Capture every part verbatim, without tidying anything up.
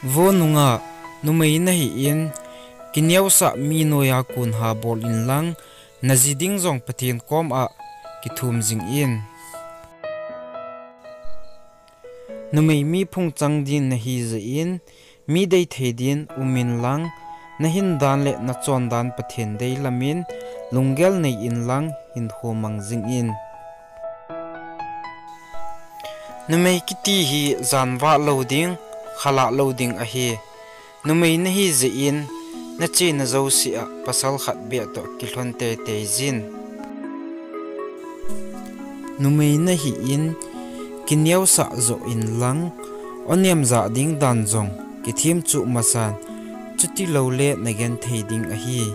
Vo nungah, numei nahi in, kineosah mi noiya konha bol inlang, naji ding jong Pathen koma kithum jingin. Numei mi phungchang din nahi jeh in, mi deithei din um inlang, nahin dan le nachon dan Pathen deilamin, lunggel nei inlang hinkho mang jingin. Numei kiti hi jan vah lou ding, khalah lou ding ahi. Numei nahi jeh in, nachena jousea pasal khat beh toh kilhon teitei jin. Numei nahi in, kineosah joh inlang, onem jah ding dan jong kithemchuh masan, chutiloule nagenthei ding ahi.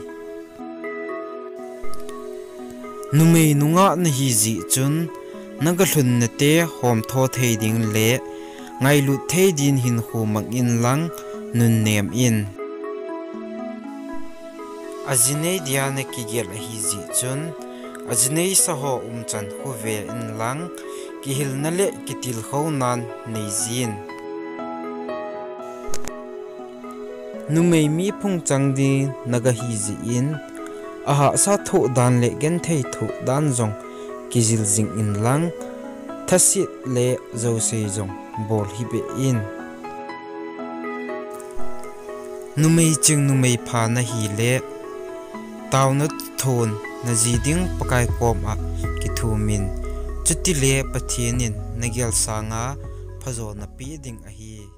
Numei nungah nahi jeh chun, nagalhunnate homtho thei ding le ngailut thei din hinkho mang inlang nunnem in. Ajinei dia nakigel ahi jeh chun, ajinei saho umchan khuve inlang, kihilna le kitilkhounan neijin. Numei mi phungchang din nagahi jeh in, ahahsa thoh dan le genthei thoh dan jong kijil jing inlang, thaset le jousei jong bol hih beh in. Numei ching numei pha nahile, taona thon naji ding Pakai koma kithumin, chutile Pathen in nagel sanga phajo napeh ding ahi.